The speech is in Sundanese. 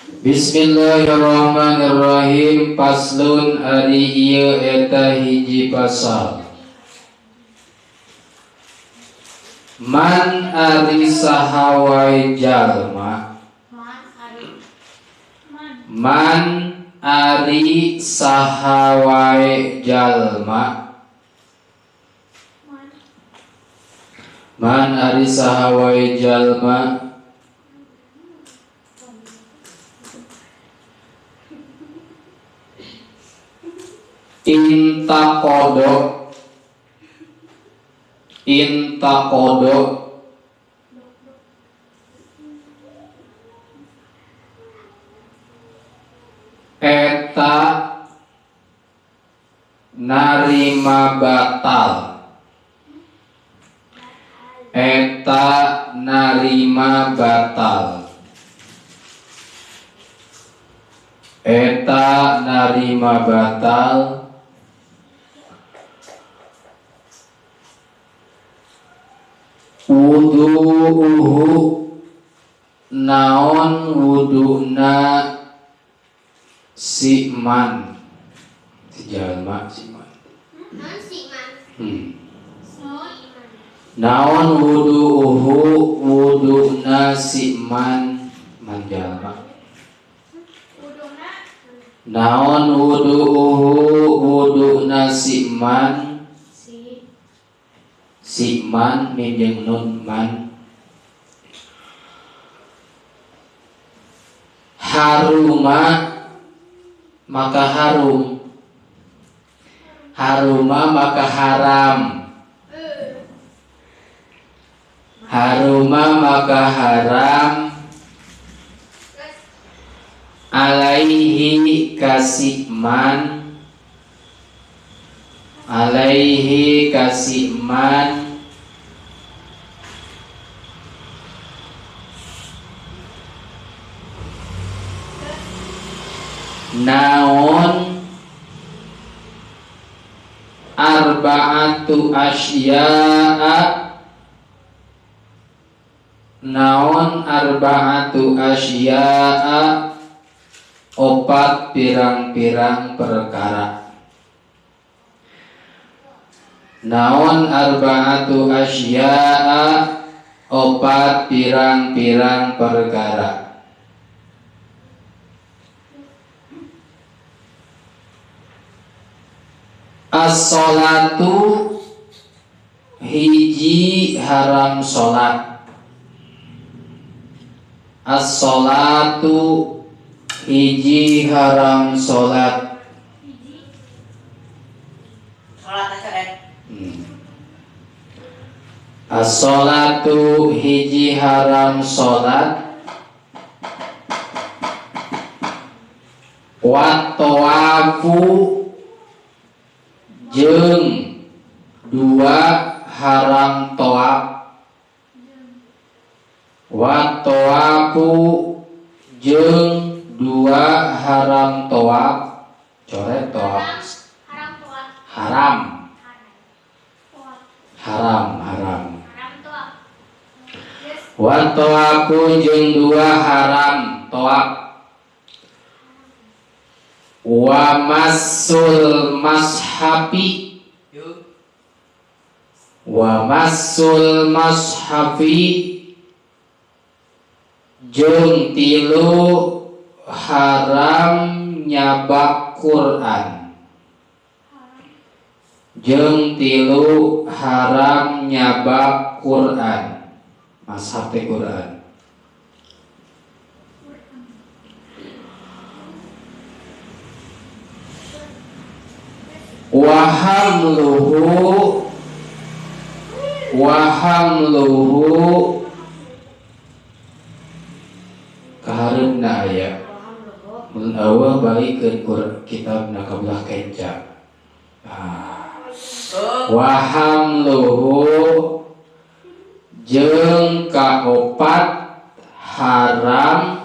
Bismillahirrahmanirrahim. Paslun ari ieu eta hiji pasal. Man ari saha wae jalma. Man ari saha wae jalma. Man ari saha wae jalma. Intakodo, intakodo eta narima batal, eta narima batal, eta narima batal. Wudu'uhu naon wuduna si man, si jalma si man. Naon wudu'uhu wuduna si man, man jalma. Naon wudu'uhu wuduna si man, si man mim jeung nun man. Haruma maka harum, haruma maka haram, haruma maka haram. Alaihi kasiman, alaihi kasiman. Naon arba'atu asya'a, naon arba'atu asya'a opat pirang-pirang perkara. Naon arba'atu asya'a opat pirang-pirang perkara. As-sholatu hiji haram sholat. As-sholatu hiji haram sholat. As-sholatu hiji haram sholat. Wa tawafu jeung dua haram tawaf. Wa tawafu jeung dua haram tawaf. Coret tawaf. Haram. Haram, haram. Wa tawafu jeung dua haram tawaf. Wa masul mashafi, wa masul mashafi jeung tilu haram nyabak Quran, jeung tilu haram nyabak Quran, mashaf teh Quran. Wahamluhu, wahamluhu kahareupna aya mun eueuh balikeun kitabna ka belah kenca. Wahamluhu jeung kaopat haram